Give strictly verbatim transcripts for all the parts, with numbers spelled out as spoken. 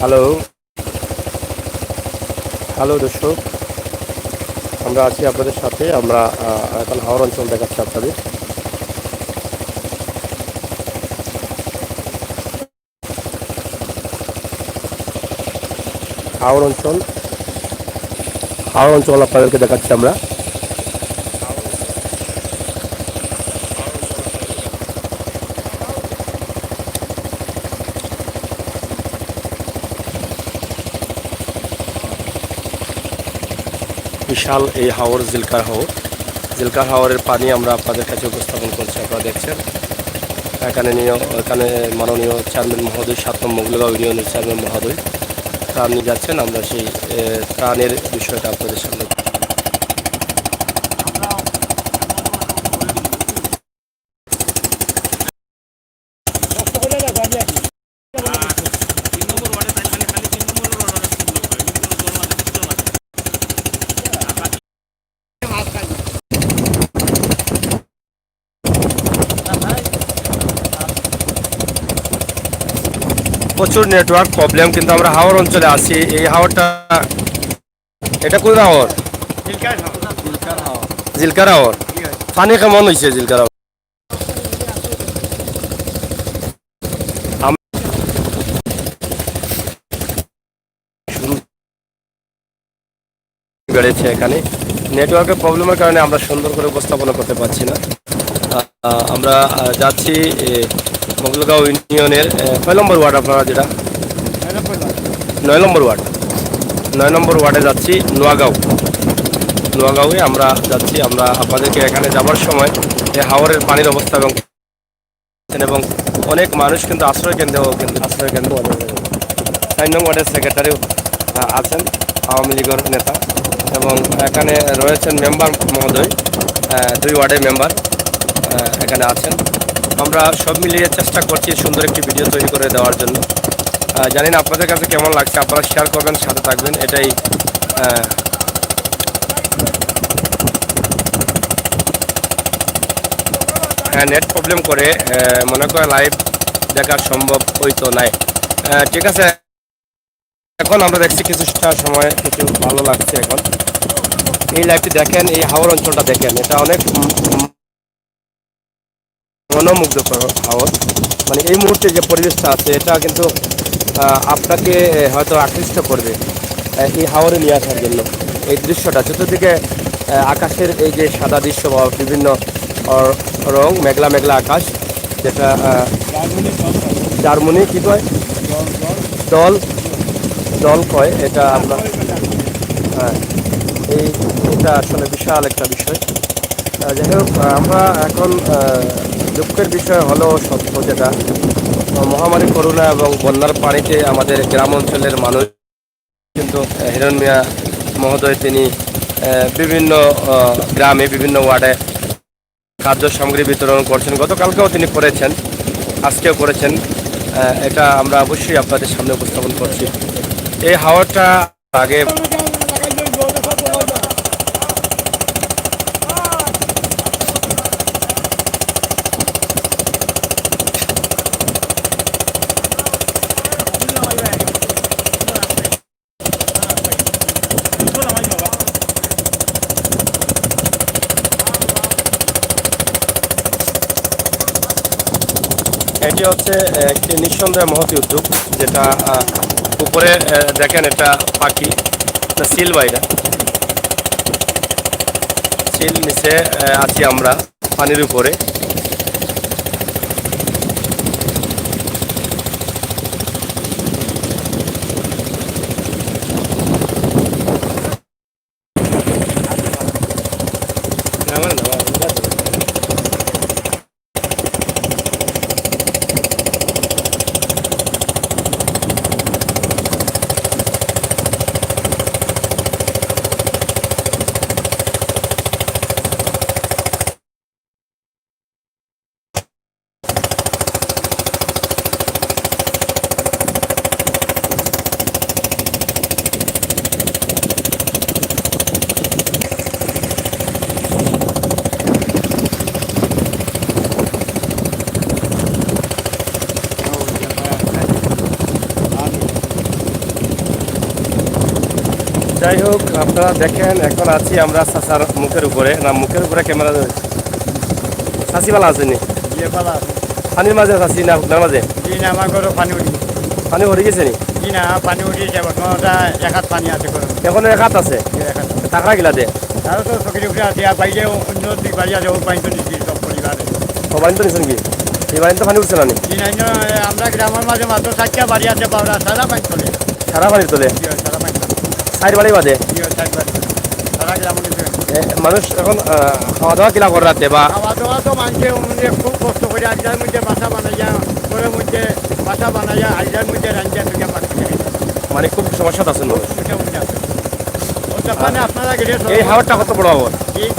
Hello, hello দর্শক, আমরা আছি আপনাদের সাথে। আমরা, আহ, এখন হাওর অঞ্চল দেখাচ্ছি আপনাদের। হাওর অঞ্চল, হাওর অঞ্চল আপনাদেরকে দেখাচ্ছি আমরা। বিশাল এই হাওর, জিলকার হাওর। জিলকার হাওরের পানি আমরা আপনাদের কাছে উপস্থাপন করছি। আপনারা দেখছেন, এখানে নিয়ে, এখানে মাননীয় চেয়ারম্যান মহোদয়, সাত নম্বর মোগলগাঁও ইউনিয়নের চেয়ারম্যান মহোদয় ত্রাণ নিয়ে যাচ্ছেন। আমরা সেই, এ, ত্রাণের বিষয়টা আপনাদের সামনে প্রচুর নেটওয়ার্ক প্রবলেম, কিন্তু আমরা হাওর অঞ্চলে আছি। এই হাওরটা, এটা কোন হাওর? জিলকার হাওর। জিলকার হাওর। পানি কেমন হয়েছে জিলকার হাওর? আম-, বেড়েছে এখানে। নেটওয়ার্কের প্রবলেমের কারণে আমরা সুন্দর করে উপস্থাপনা করতে পারছি না। আহ, আমরা, আহ, যাচ্ছি, এ, মোগলগাঁও ইউনিয়নের, এ, কয় নম্বর ওয়ার্ড আপনারা যেটা? নয় নম্বর ওয়ার্ড। নয় নম্বর ওয়ার্ডে যাচ্ছি, নোয়াগাঁও। নোয়াগাঁওয়ে আমরা যাচ্ছি। আমরা আপনাদেরকে এখানে যাবার সময় এই হাওরের পানির অবস্থা এবং, এবং অনেক মানুষ কিন্তু আশ্রয় কেন্দ্র, কিন্তু আশ্রয় কেন্দ্র অনেক। চার নং ওয়ার্ডের সেক্রেটারিও, আহ, আছেন, আওয়ামী লীগের নেতা, এবং এখানে রয়েছেন মেম্বার মহোদয়, আহ, দুই ওয়ার্ডের মেম্বার, আহ, এখানে আছেন। আমরা সব মিলিয়ে চেষ্টা করছি সুন্দর একটি ভিডিও তৈরি করে দেওয়ার জন্য। আহ, জানি না আপনাদের কাছে কেমন লাগছে, আপনারা শেয়ার করবেন, সাথে থাকবেন, এটাই। আহ, হ্যাঁ, নেট প্রবলেম করে, আহ, মনে করে লাইভ দেখা সম্ভব হইতো নাই। আহ, ঠিক আছে, এখন আমরা দেখছি কিছুটা সময় কিছু ভালো লাগছে। এখন এই লাইভটি দেখেন, এই হাওর অঞ্চলটা দেখেন, এটা অনেক, উম, উম, মনোমুগ্ধকর হাওর। মানে, এই মুহূর্তে যে পরিবেশটা আছে, এটা কিন্তু, আহ, আপনাকে, আহ, হয়তো আকৃষ্ট করবে, আহ, এই হাওরে নিয়ে আসার জন্য। এই দৃশ্যটা চতুর্দিকে, আহ, আকাশের এই যে সাদা দৃশ্য বা বিভিন্ন, আহ, রং, মেঘলা মেঘলা আকাশ, যেটা, আহ, জার্মানি কি কয়? ডল, ডল কয় এটা আমরা। হ্যাঁ, এই, এটা আসলে বিশাল একটা বিষয়। আহ, যাই হোক, আহ, আমরা এখন, আহ, দুঃখের বিষয় হলো সত্য যেটা, আহ, মহামারী করোনা এবং বন্যার পানিতে আমাদের গ্রাম অঞ্চলের মানুষ কিন্তু, আহ, হিরণ মিয়া মহোদয় তিনি, আহ, বিভিন্ন, আহ, গ্রামে, বিভিন্ন ওয়ার্ডে খাদ্য সামগ্রী বিতরণ করছেন। গতকালকেও তিনি করেছেন, আজকেও করেছেন। আহ, এটা আমরা অবশ্যই আপনাদের সামনে উপস্থাপন করছি। এই হাওরটা আগে এটি হচ্ছে, আহ, একটি নিঃসন্দেহে মহতী উদ্যোগ, যেটা, আহ, উপরে, আহ, দেখেন, এটা পাখি, না, চিল বাইরা, চিল নিচে, আহ, আছি আমরা পানির উপরে। যাই হোক, আপনারা দেখেন, এখন আছি আমরা চাচার মুখের উপরে, না মুখের উপরে ক্যামেরা ধরে। চাচি ভালা আছইন নি? জি, ভালা আছি। পানির মাঝে চাচি না হুকনার মাঝে? জি না, আমার ঘরো পানি উঠি। পানি ভরি গেছে নি? জি না, পানি উঠি গেছে, বর্তমানে ওটা এক হাত পানি আছে ঘরো। এখনো এক হাত আছে? জি, এক হাত। থাকরা কিলা দে? তারা তো চকির উপরে আছে, আর বাইরে অন্য দুই বাড়ি আছে, ও পানি তো নিছি সব পরিবারে। ও পানি তো নিছেন কি? এই পানি তো পানি উঠছে না নি? জি না, না, আমরা গ্রামের মাঝে মাত্র চারটা বাড়ি আছে, বাবা, সারা পানি চলে। সারা পানির তলে? জি, সারা পানি চলে। চাইর বাড়ি বাদে? জি, চাইর বাড়ি। সারা গ্রাম অঞ্চলে। এ, মানুষ এখন, আহ, খাওয়া দাওয়া কিলা করে রাতে বা? খাওয়া দাওয়া তো মানুষে মানে খুব কষ্ট করে আইলার মধ্যে বাসা বানাইয়া, ঘরের মধ্যে বাসা বানাইয়া, আইলার মধ্যে রান্ধিয়া তুলিয়া পাঠিয়ে দেবে। মানে খুব সমস্যা আছে মানুষ। সমস্যা মধ্যে আছে। ও, জাপানে আর আপনারা গেলে এই হাওরটা কত বড় হাওর? জি।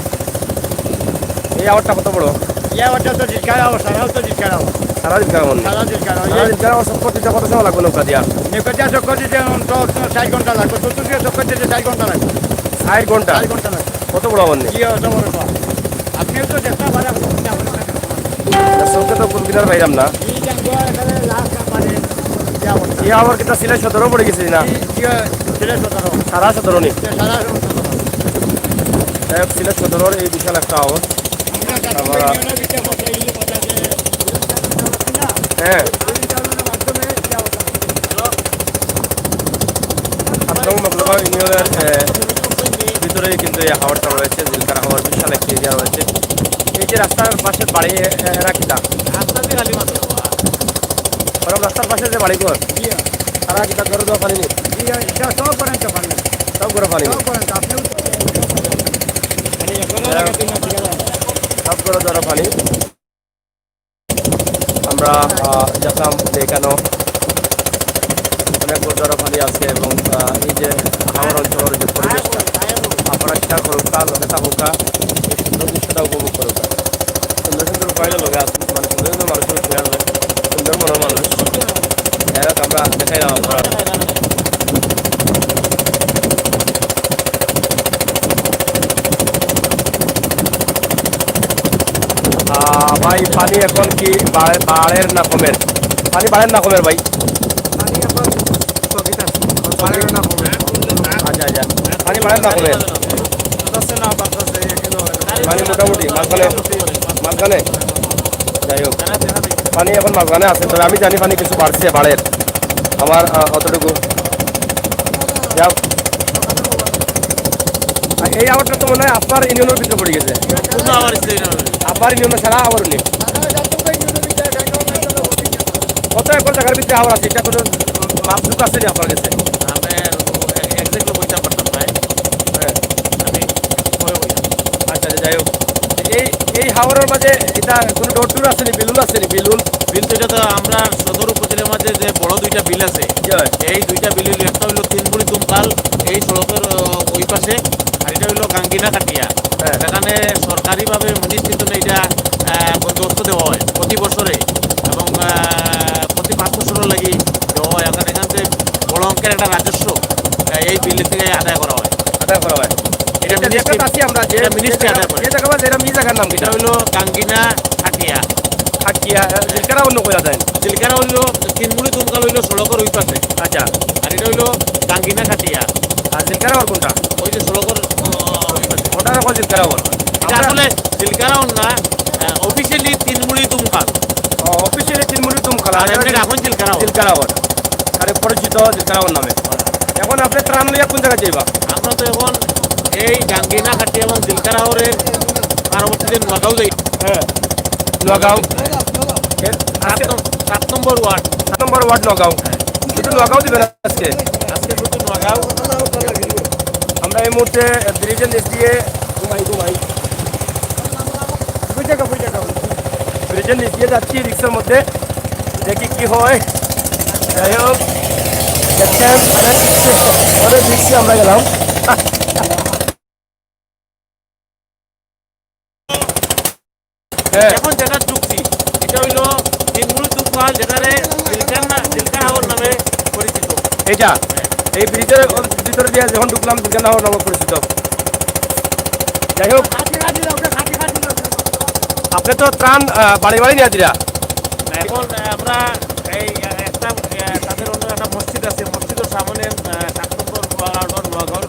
এই হাওরটা কত বড়? এই হাওরটা তো জিলকার হাওর, সারা তো জিলকার হাওর। সারা জিলকার হাওর নি? সারা জিলকার হাওর। সারা জিলকার হাওর চক্কর দিতে কত সময় লাগবো নৌকা দিয়া? নৌকা দিয়া চক্কর দিতে অন্তত চার ঘন্টা লাগবো, চতুর্দিকে চক্কর দিতে চার ঘন্টা লাগবো। চার ঘন্টা? চার ঘন্টা লাগবো। কত বড় হাওর নি? জি, অত বড় তো। আপনিও তো দেখতে পারেন, আপনি দেখতে পারেন। চোখে তো কুল কিনার পাইলাম না। এই যে আমরা এখানে লাস্ট আমাদের এই হাওরটা। এই হাওর কিতা সিলেট সদরও পড়ে গেছে না? জি, জি, সিলেট সদর। সারা সদরও নি? জি, সারা সদর। যাই হোক, সিলেট সদরর এই বিশাল একটা হাওর। আমরা হ্যাঁ। সাত নং মগলগাঁও ইউনিয়নের, এ, ভিতরেই কিন্তু এই হাওরটা রয়েছে, জিলকার হাওর, বিশাল একটি এরিয়া রয়েছে। এই যে রাস্তার পাশের বাড়ি, এ, এরা কিতা? রাস্তা দিয়ে খালি মাত্র। ওরা রাস্তার পাশে যে বাড়ি ঘর? জি। তারা কিতা ঘরে দেওয়া পানি নি? জি, এটা সব করেন তো পানি। সব ঘরে পানি নি? সব করেন তো, আপনি সব ঘরে দেওয়া পানি। আমরা, আহ, দেখলাম যে এখানেও অনেক বড় পানি আছে এবং, আহ, এই যে আমার অঞ্চলের যে পরিবেশটা, আপনারা খেয়াল করুন, তার লগে থাকুকা, এই সুন্দর দৃশ্যটা উপভোগ করুকা। সুন্দর সুন্দর উপায় লগে আছে, মানে সুন্দর সুন্দর মানুষের খেয়াল হয়, সুন্দর মনের মানুষ। যাই হোক, আমরা দেখাইলাম আপনারা। আহ, ভাই, পানি এখন কি বাড়ে-, বাড়ের না কমের? পানি বাড়ের না কমের, ভাই? পানি এখন স্থগিত আছে, বাড়ের না কমের। আচ্ছা, আচ্ছা, পানি বাড়ের না কমের? মানে মোটামুটি মাঝখানে, মাঝখানে। যাই হোক, পানি এখন মাঝখানে আছে, তবে আমি জানি পানি কিছু বাড়ছে, বাড়ের। আমার, আহ, অতটুকু। যাও। আর এই হাওরটা তো মনে হয় আপনার ইউনিয়নের ভিতরে পড়ে গেছে। কোন হাওর আছে এই হাওর? আপনার ইউনিয়নে সারা হাওর নেই। কত একর জাগার ভিতরে হাওর আছে, এটা কোনো মাপজোক আছে নি আপনার কাছে? আমি exactly কইতাম পারতাম না। হ্যাঁ। আমি পরে কইতাম। আচ্ছা, আচ্ছা, যাই হোক। এই, এই হাওরের মাঝে এটা কোনো ডোর টুর আছে নি, বেলুন আছে নি, বেলুন? বিল তো এটা তো আমরা সদর উপজেলার মাঝে যে বড় দুইটা বিল আছে, জি ভাই। এই দুইটা বিল হইলো, একটা হইলো তিনমুড়ি তুমকাল, এই সড়কের, আহ, ওই পাশে, আর এটা হইলো গাঙ্গিনা কাটিয়া। হ্যাঁ। এখানে সরকারিভাবে মিনিস্ট্রি তো এটা, আহ, বন্দোবস্ত দেওয়া হয় প্রতি বছরে এবং, আহ, প্রতি পাঁচ বছরের লাগি দেওয়া হয়। এখন এখান থেকে বড় অঙ্কের একটা রাজস্ব, আহ, এই বিল থেকে আদায় করা হয়। আদায় করা হয়। এটা এটা মিনিস্ট্রি, যেটা আছি আমরা, যে, এটা মিনিস্ট্রি যে জায়গা, আদায় করে। যে জায়গা বা যেটা মি জায়গার নাম কি? এটা হইলো গাঙ্গিনা কাটিয়া। কাটিয়া, আহ, জিলকারা অন্য কইরা দেন। জিলকারা হইলো তিনমুড়ি তুমকাল হইলো সড়কের ওই পাশে। আচ্ছা। আর এটা হইলো গাঙ্গিনা কাটিয়া। আর জিলকারা ওর কোনটা? ওই যে সড়কের, আহ, ওই পাশে। ওটা এখন জিলকারা ওর। এটা আমরা আসলে জিলকারা ওর না, আহ, officially তিনমুড়ি তুমকাল। ও, officially তিনমুড়ি তুমকাল। আর আর এমনি এখন জিলকারা ওর। জিলকারা ওর। আরে পরিচিত জিলকারা ওর নামে। এখন আপনি ত্রাণ লইয়া কোন জায়গায় যাইবা? আমরা তো এখন এই গাঙ্গিনা ঘাটি এবং জিলকারা হাওরের পার্শ্ববর্তী নোয়াগাঁও যাই। হ্যাঁ, নোয়াগাঁও। এর সাত আজকে নম-, সাত নম্বর ওয়ার্ড। সাত নম্বর ওয়ার্ড নোয়াগাঁও। শুধু নোয়াগাঁও দিবেন আজকে? আজকে শুধু নোয়াগাঁও। আমরা এই মুহূর্তে ব্রিজের নিচ দিয়ে ঘুমাই, ঘুমাই। ব্রিজের নিচ দিয়ে যাচ্ছি রিক্সার মধ্যে, দেখি কি হয়। যাই হোক, দেখছেন, অনেক রিক্সে আমরা গেলাম। হ্যাঁ। এখন যেটা ঢুকছি, এটা হইলো তিনমুড়ি তুমকাল, যেটারে জিলকার না-, জিলকার হাওর নামে পরিচিত। এইটা? হ্যাঁ। এই ব্রিজের ভিতরে দিয়ে যখন ঢুকলাম, জিলকার হাওর নামে পরিচিত। যাই হোক, আপনি তো ত্রাণ, আহ, বাড়ি বাড়ি নিয়ে দিরা। এখন, আহ, আমরা এই, আহ, একটা, আহ, তাদের অন্য একটা মসজিদ আছে, মসজিদের সামনে, আহ, সাত নম্বর ওয়ার্ড, নোয়াগাঁওর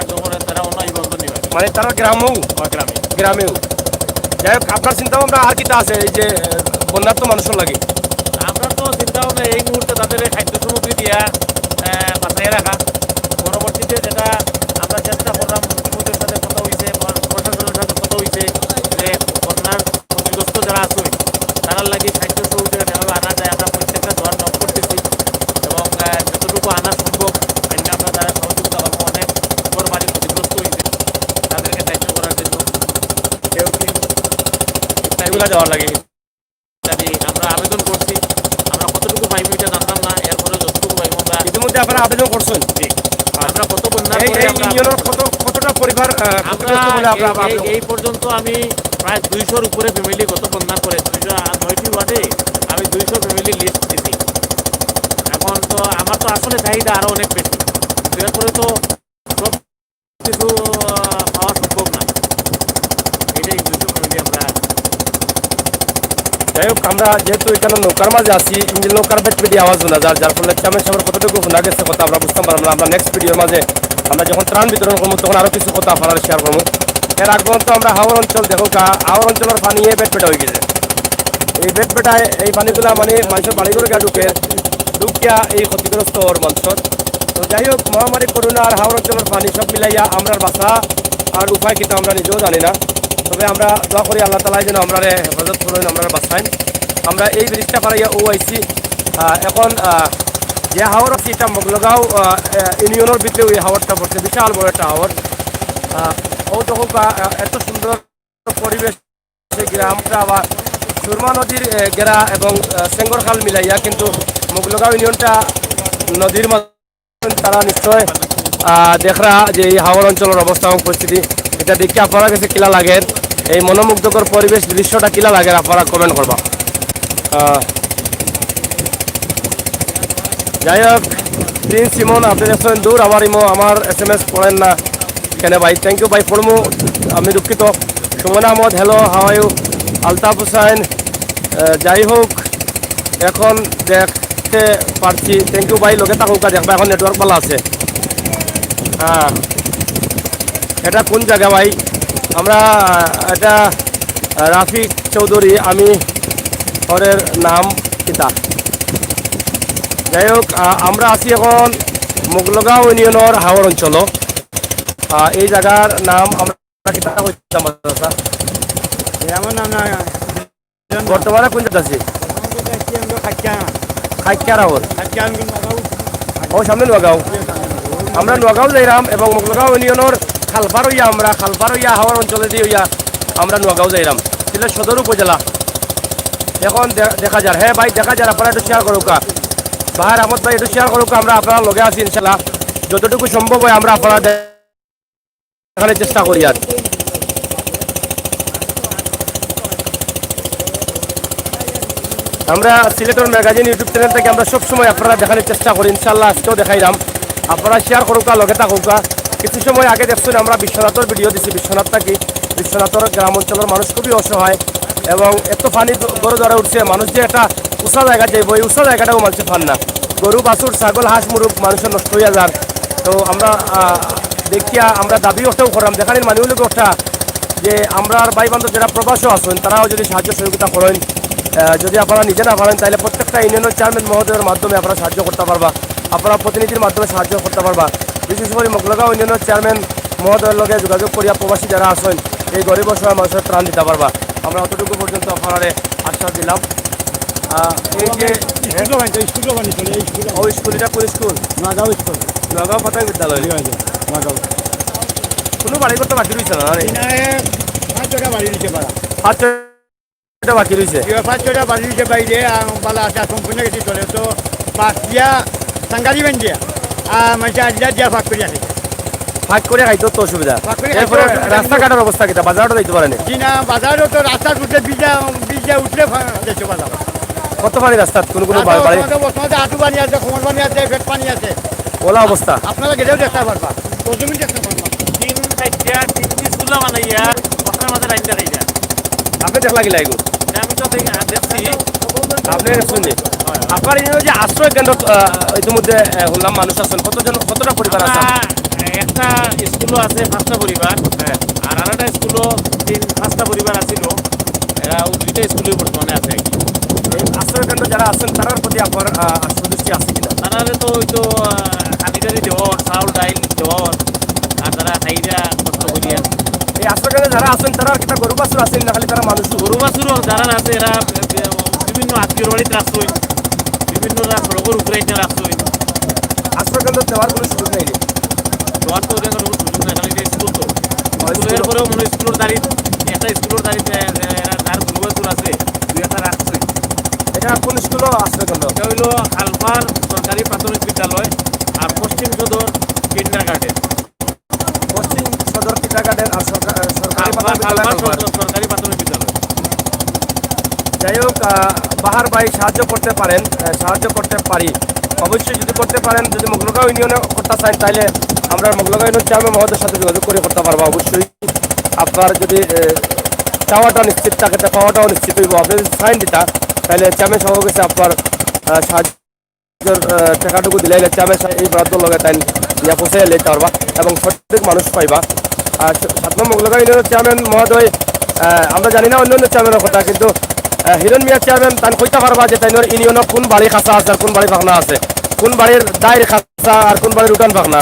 তো করে তারা অন্য এই বন্ধ নিবে। মানে তারা গ্রামেও? আমার গ্রামে। গ্রামেও। যাই হোক, আপনার চিন্তা ভাবনা আর কিতা আছে এই যে, আহ, বন্যার্ত মানুষের লাগি? আমরা তো চিন্তা ভাবনা এই মুহূর্তে তাদের এই খাদ্য সামগ্রী দিয়া, আহ, বাঁচাইয়া রাখা। পরবর্তীতে যেটা আমরা চেষ্টা করলাম, মুখ্যমন্ত্রীর সাথে কথা হইছে, প্র-, প্রশাসনের সাথে কথা হইছে যে বন্যার ক্ষতিগ্রস্ত যারা আছে, তারার লাগি সাহায্য সহযোগিতা যেভাবে আনা যায়, আমরা প্রত্যেকটা দুয়ার নক করতেছি এবং, আহ, যতটুকু আনা সম্ভব, আইলে আমরা তারা সহযোগিতা করবো। অনেক ঘর বাড়ি ক্ষতিগ্রস্ত হইছে, তাদেরকে সাহায্য করার জন্য কেউ কি এগুলা দেওয়ার লাগে। ইত্যাদি আমরা আবেদন করছি। আমরা কতটুকু পাইব এটা জানতাম না, এরপরে যতটুকু পাইব আমরা ইতিমধ্যে আপনারা আবেদন করছেন? জি। আমরা কত বন্যার এই, পরে এই আমরা ইউনিয়নের কত, কতটা পরিবার, আহ, আমরা ক্ষতিগ্রস্ত বলে আপনারা এই, এই, আবেদন এই পর্যন্ত আমি প্রায় দুইশোর উপরে ফ্যামিলি গত বন্যার পরে, দুইশো আর নয়টি ওয়ার্ডে আমি দুইশো ফ্যামিলি লিস্ট দিছি। এখন তো আমার তো আসলে চাহিদা আরো অনেক বেশি, কিন্তু এরপরে তো সব কিছু, আহ, পাওয়া সম্ভব না। এটাই দুইশো ফ্যামিলি আমরা। যাই হোক, আমরা যেহেতু এখানে নৌকার মাঝে আছি, ইঞ্জিন নৌকার বেটবেটি আওয়াজ শোনা যার, যার ফলে চেয়ারম্যান সাহেবের কতটুকু শোনা গেছে কথা আমরা বুঝতাম পারলাম না। আমরা নেক্সট ভিডিওর মাঝে আমরা যখন ত্রাণ বিতরণ করবো, তখন আরো কিছু কথা আপনারা শেয়ার করবো। এর আগ পর্যন্ত আমরা হাওর অঞ্চল দেখো, কা-, হাওর অঞ্চলের পানি এই বেটবেটা হয়ে গেছে। এই বেটবেটায় এই পানিগুলা মানে মানুষের বাড়িঘরে গিয়া ঢুকে, ঢুকিয়া এই ক্ষতিগ্রস্ত হওয়ার মানুষের। তো যাই হোক, মহামারী করোনা আর হাওর অঞ্চলের পানি সব মিলাইয়া আমরার বাঁচা আর উপায় কিতা আমরা নিজেও জানি না। তবে আমরা দোয়া করি আল্লাহ তাআলা যেন আমরারে হেফাজত করইন, আমরারে বাঁচাইন। আমরা এই ব্রিজটা পারাইয়া ও আইছি। আহ, এখন, আহ, যে হাওর আছে এটা মগলগাঁও, আহ, আহ, ইউনিয়নের ভিতরে ওই হাওরটা পড়ছে, বিশাল বড় একটা হাওর। আহ, ও তখন, আহ, এত সুন্দর পরিবেশ, সেই গ্রামটা আবার সুরমা নদীর, আহ, ঘেরা এবং, আহ, সেঙ্গরখাল মিলাইয়া, কিন্তু মগলগাঁও ইউনিয়নটা নদীর মাঝে। তারা নিশ্চয়, আহ, দেখরা যে এই হাওর অঞ্চলের অবস্থা এবং পরিস্থিতি, এটা দেখে আপনারা কাছে কিলা লাগের, এই মনোমুগ্ধকর পরিবেশ দৃশ্যটা কিলা লাগের, আপনারা কমেন্ট করবা। আহ, যাই হোক, প্রিন্স ইমন, আপনি দেখছেন দূর আমার ইমো, আমার এস এম এস পড়েন না কেন ভাই? থ্যাংক ইউ ভাই, পড়মু, আমি দুঃখিত। Suman Ahmad, hello, how are you? Altaf Hussain, আহ, যাই হোক, এখন দেখতে পারছি। থ্যাংক ইউ ভাই, লগে থাকুকা, দেখবা এখন নেটওয়ার্ক ভালো আছে। হ্যাঁ, এটা কোন জায়গা ভাই? আমরা, আহ, এটা, আহ, রাফিক চৌধুরী, আমি ওরের নাম কিতা। যাই হোক, আহ, আমরা আছি এখন মুগলগাঁও ইউনিয়নের হাওর অঞ্চল। আহ, এই জায়গার নাম আমরা কিতা কইতাম, মাদ্রাসা? গ্রামের নাম না, বর্তমানে কোন জায়গাত আছি? খাইক্কার হাওর। ও, সামনে নোয়াগাঁও। আমরা নোয়াগাঁও যাইরাম এবং মগলগাঁও ইউনিয়নের খালপার হইয়া, আমরা খালপার হইয়া হাওর অঞ্চলে দিয়ে হইয়া আমরা নোয়াগাঁও যাইরাম, সিলেট সদর উপজেলা। এখন দে-, দেখা যার, হ্যাঁ ভাই, দেখা যার, আপনারা একটু শেয়ার করুকা। বাহার আহমদ ভাই, একটু শেয়ার করুকা, আমরা আপনারা লগে আছি ইনশাল্লাহ। যতটুকু সম্ভব হয় আমরা আপনারা দেখানোর চেষ্টা করি আর। আমরা সিলেটর ম্যাগাজিন YouTube চ্যানেল থেকে আমরা সবসময় আপনারা দেখানোর চেষ্টা করি, ইনশাল্লাহ আজকেও দেখাইলাম। আপনারা শেয়ার করুকা, লগে থাকুকা। কিছু সময় আগে দেখছেন আমরা বিশ্বনাথর ভিডিও দিছি, বিশ্বনাথ থাকি। বিশ্বনাথর গ্রাম অঞ্চলের মানুষ খুবই অসহায় এবং এত পানি দ-, ঘরে ধরে উঠছে, মানুষ যে একটা উঁচা জায়গা যাইব, এই উঁচা জায়গাটাও মানুষে পান না। গরু, বাছুর, ছাগল, হাঁস, মুরগ মানুষের নষ্ট হইয়া যার। তো আমরা, আহ, দেখিয়া আমরা দাবি ওটাও করলাম, দেখানির মানে হইল ওটা যে আমরার ভাই বান্ধব যারা প্রবাসও আছেন, তারাও যদি সাহায্য সহযোগিতা করেন, আহ, যদি আপনারা নিজে না পারেন, তাহলে প্রত্যেকটা ইউনিয়নের চেয়ারম্যান মহোদয়ের মাধ্যমে আপনারা সাহায্য করতে পারবা, আপনারা প্রতিনিধির মাধ্যমে সাহায্য করতে পারবা। বিশেষ করে মগলগাঁও ইউনিয়নের চেয়ারম্যান মহোদয়ের লগে যোগাযোগ করিয়া প্রবাসী যারা আছেন, এই গরিব অসহায় মানুষের ত্রাণ দিতে পারবা। আমরা অতটুকু পর্যন্ত আপনারারে আশ্বাস দিলাম। আহ, এই যে স্কুলও বানাইছে, স্কুলও বানাইছে, এই স্কুল। ও, স্কুল, এটা কোন স্কুল? নগাঁও স্কুল। নগাঁও প্রাথমিক বিদ্যালয়। জি, জি, নগাঁও। কোনো বাড়ি করতে বাকি রয়েছে না, না রে? না, এ, পাঁচ ছয়টা বাড়ি দিতে পারা। পাঁচ ছয়টা বাকি রয়েছে? জি, পাঁচ ছয়টা বাড়ি দিতে বাইরে, আর বালা আছে, আর সম্পূর্ণ কিছু চলে। তো বাস দিয়া, সাংগারি বান দিয়া, আর মানে আজ দিয়া ভাগ করিয়া খাই। ভাগ করে খাইতে তো অসুবিধা। ভাগ করে খাইতে এরপরে অসুবিধা। রাস্তাঘাটের অবস্থা কিতা? বাজারও তো যাইতে পারেনি? জি না, বাজারও তো রাস্তার উপরে বীজা, বীজা উঠলে ফা-, যাইতে পারলাম। কত পানি রাস্তাত? কোন কোন রাস্তা বাড়ি? বর্তমানে, বর্তমানে আঁটু পানি আছে, কোমর পানি আছে, পেট পানি আছে। ওলা অবস্থা। আপনারা গেলেও দেখতে পারবা। সরজমিন দেখতে পারবা। তিন চারটা, তিনটি চুলা বানাইয়া, বর্তমানে মাঝে রাইন্দা রাইন্দা। আপনি দেখলা কি লাগো? আমি তো দেখি, আ, দেখছি। আপনি দেখছেন নি? হয়। আপনার এই যে আশ্রয় কেন্দ্র, আহ, ইতিমধ্যে, আহ, শুনলাম মানুষ আছেন। কতজন, কতটা পরিবার আছে? আমরা, এ, একটা স্কুলও আছে পাঁচটা পরিবার, হ্যাঁ। আর আরেকটা স্কুলও তিন পাঁচটা পরিবার আছিল। এরা ওই দুইটা স্কুলে বর্তমানে আছে আর কি। এই আশ্রয় কেন্দ্র যারা আছেন, তারার প্রতি আপনার, আহ, সন্তুষ্টি আছে কিনা? তারারে তো ওই তো, আহ, খালি খালি দেওয়া অর, চাউল ডাইল দেওয়া অর, আর তারা খাইরা কষ্ট করিয়া। এই আশ্রয় কেন্দ্র যারা আছেন, তারার কিতা গরু বাছুর আছে না খালি তারা মানুষ? গরু বাছুরও যারা আছে, এরা, এ, বিভিন্ন আত্মীয়র বাড়িত রাখছইন, বিভিন্ন রা-, সড়কর উপরে এনে রাখছইন। আশ্রয় কেন্দ্র দেওয়ার কোনো সুযোগ নেই নি? দেওয়ার তো ওদের কোনো সুযোগ নাই, খালি যে স্কুল তো। ও, স্কুলের স্কুল। পরেও মনে হয় স্কুলের দাঁড়িয়ে, একটা স্কুলের দাঁড়িয়ে, এ, এ, এরা যার গরু বাছুর আছে, দুই একটা রাখছে। এটা কোন স্কুলও আশ্রয় কেন্দ্র? এটা হইলো খালপার সরকারি প্রাথমিক বিদ্যালয় আর পশ্চিম সদর কিন্ডারগার্ডেন। পশ্চিম সদর কিন্ডারগার্ডেন আর সরকা-, সরকারি খালপার, প্রাথমিক বিদ্যালয় খালপার খালপার। সদর সরকারি প্রাথমিক বিদ্যালয়। যাই হোক, আহ, বাহার ভাই সাহায্য করতে পারেন, আহ, সাহায্য করতে পারি। অবশ্যই যদি করতে পারেন, যদি মগলগাঁও ইউনিয়নে করতে চান, তাহলে আমরা মগলগাঁও ইউনিয়ন চেয়ারম্যান মহোদয়ের সাথে যোগাযোগ করে করতে পারবো। অবশ্যই আপনার যদি, আহ, চাওয়াটা নিশ্চিত থাকে, তা পাওয়াটাও নিশ্চিত হইব। আপনি যদি সাইন দিতা, তাহলে চেয়ারম্যান সাহেবের কাছে আপনার, আহ, সাহায্য, আহ, টাকাটুকু দিলে চেয়ারম্যান সাহেব এই বরাদ্দ লগে তাই নিয়ে পৌঁছাইয়া লইতে পারবা এবং সঠিক মানুষ পাইবা। আর স-, সাত নম্বর মগলগাঁও ইউনিয়নের চেয়ারম্যান মহোদয়, আহ, আমরা জানি না অন্য অন্য চেয়ারম্যানের কথা, কিন্তু, আহ, হিরণ মিয়া চেয়ারম্যান তাই কইতে পারবা যে তাইনর ইউনিয়নে কোন বাড়ি খাসা আছে আর কোন বাড়ি ফাকনা আছে, কোন বাড়ির দায়ের খাসা আর কোন বাড়ির উঠান ফাকনা,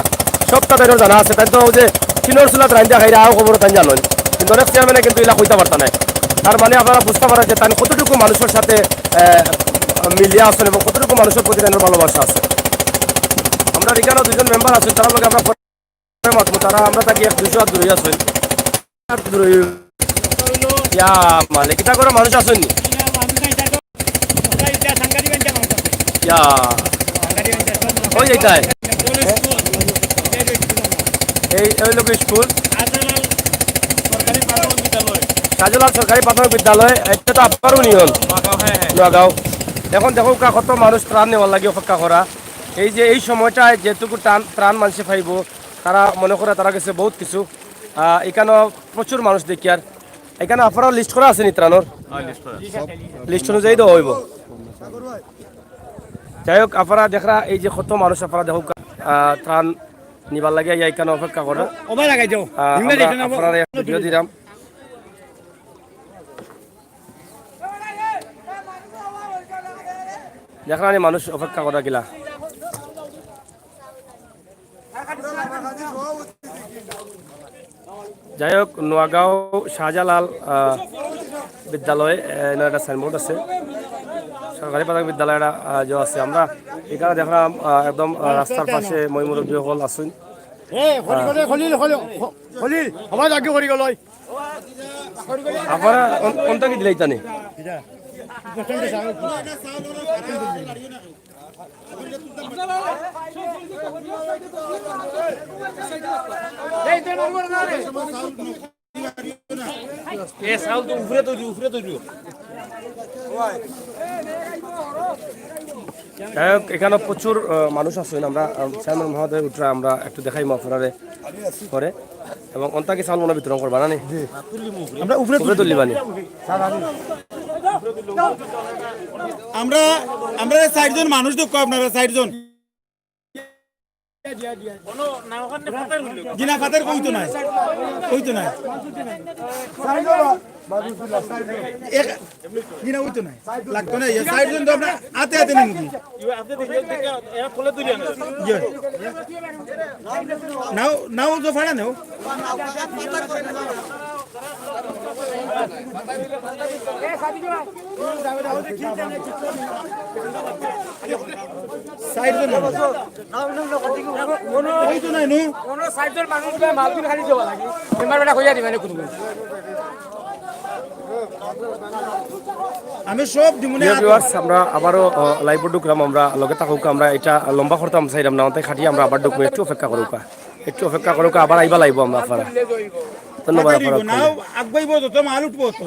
সবটা তাইনর জানা আছে। তাই তো ওই যে টিনর চুলাত রান্ধিয়া খাইরা আও খবর তাই জানেন, কিন্তু অনেক চেয়ারম্যানে কিন্তু ইলা কইতে পারতা নাই। তার মানে আপনারা বুঝতে পারেন যে তাই কতটুকু মানুষের সাথে, আহ, মিলিয়া আছেন এবং কতটুকু মানুষের প্রতি তাইনর ভালোবাসা আছে। আমরা এখানেও দুজন মেম্বার আছেন, তারা লগে আমরা পরে মাতবো, তারা আমরা থাকি এক দুইশো হাত দূরে আছেন। হাত দূরে। ইয়া, মানে, কিতা করে মানুষ আছেন নি? ইয়া। ওই যেটাই। এই, এই লোক স্কুল। শাহজালাল সরকারি প্রাথমিক বিদ্যালয়, এটা তো আপার ইউনিয়ন, নোয়াগাঁও। এখন দেখো কা-, কত মানুষ ত্রাণ নেওয়ার লাগি অপেক্ষা করা। এই যে এই সময়টায় যেটুকু ত্রাণ, ত্রাণ মানুষে পাইব, তারা মনে করে তারা গেছে বহুত কিছু। আহ, এখানেও প্রচুর মানুষ দেখি আর এখানে আপনারা লিস্ট করা আছে নি ত্রাণর? লিস্ট অনুযায়ী দেওয়া হইব। যাই হোক, আপনারা দেখরা এই যে কত মানুষ আপনারা দেখো, আহ, ত্রাণ নিবার লাগে ইয়া এখানে অপেক্ষা করে। আহ, আমরা আপনারা একটা ভিডিও দিলাম। দেখরা নি মানুষ অপেক্ষা করা গিলা। যাই হোক, নোয়াগাঁও শাহজালাল, আহ, বিদ্যালয়, আহ, এনে একটা সাইনবোর্ড আছে, সরকারি প্রাথমিক বিদ্যালয় এটা, আহ, যে আছে। আমরা এখানে দেখলাম, আহ, একদম, আহ, রাস্তার পাশে ময় মুরব্বী সকল আছেন। এ, খলিল, খলিল, খলিল, খলিল, আমার আগে খলিল, খলিল। আপনারা কোন-, কোনটা কি দিলাইতা নি? এ, চাউল তো উপরে তৈরি, উপরে তৈরি। যাই হোক, এখানে প্রচুর, আহ, মানুষ আছেন। আমরা, আহ, চেয়ারম্যান মহোদয় উঠরা আমরা একটু দেখাইমু আপনারে পরে। এবং অন্তা কি চাউল মনে বিতরণ করবা না নি? আমরা উপরে উপরে তুলি। তুলিবা নি? আমরা, আমরা চারজন মানুষ দেখো, আপনারা চারজন। জি না, ফাতের কইতো নাই, কইতো নাই। এক, জি না, কইতো নাই, লাগতো না। ইয়ে, চারজন তো আমরা হাতে হাতে নিমু। ইয়ে। নাও, নাও তো ফাড়া নেও। চারজন মানুষ। ওই তো নাই, নু? কোনো চারজন মানুষ বা মালগুলো খালি দেওয়া লাগে। মেম্বার বেটা কইয়া দিবা না কোনো। আমি সব দিমুনে প্রিয় হাতে। Viewers, আমরা আবারও, আহ, live-ও ঢুকলাম। আমরা লগে থাকুক, আমরা এটা লম্বা করতাম চাইলাম না, অন্তাই খাটিয়ে আমরা আবার ঢুকবো। একটু অপেক্ষা করুক, একটু অপেক্ষা করুক, আবার আইবা live-ও আমরা আপনারা। ধন্যবাদ আপনারা। নাও, আগুয়াইবো যত, মাল উঠবো তো।